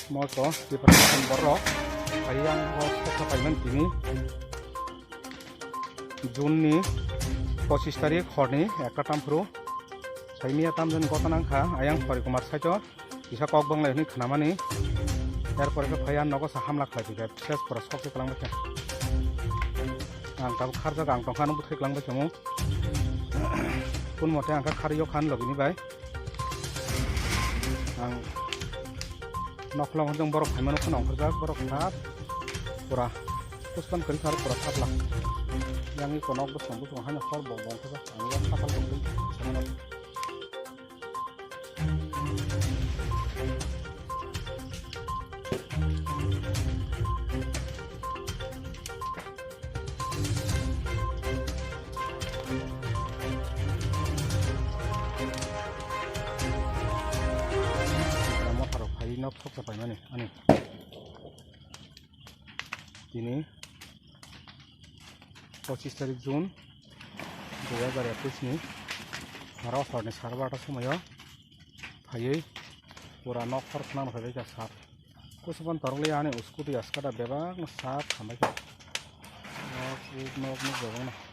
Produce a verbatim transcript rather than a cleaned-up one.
Moto Tiprasa borok ayang o sokha paiman tini June ni pochis tarik horni ekta tamphuru saimiya tamjani gotana wngkha ayang Hori Kumar saito kisa kok banglai hwnwi khnamani. Erpore khe phaiya nogo sa hamla khlai phikha ses pura sok se kwlangbai khe ang tabuk kharjak ang tongkha ano bwthai kwlangbai khe mo kun mote ang kha khariyo khan logini bai. Ang nokhla hwnjeng borok phaimano kheno ongkhorjak borok kha pura kuspan kwrwi kha pura thapla. Yang iko nok bwsong bwsong haino hor bong bong kha ang yang thapal bong twi samano. Motharo phai nok soksa paimani ani. Tini pochis tarik June dui hajar ekwis ni horo horni sar barta somoyo phaiwi pura nok hor khwnang phaibai kha sar. Kusuban torokli ani scooty askada bebak no sap khambai kha. Nok, nok, nok, nok bebak no.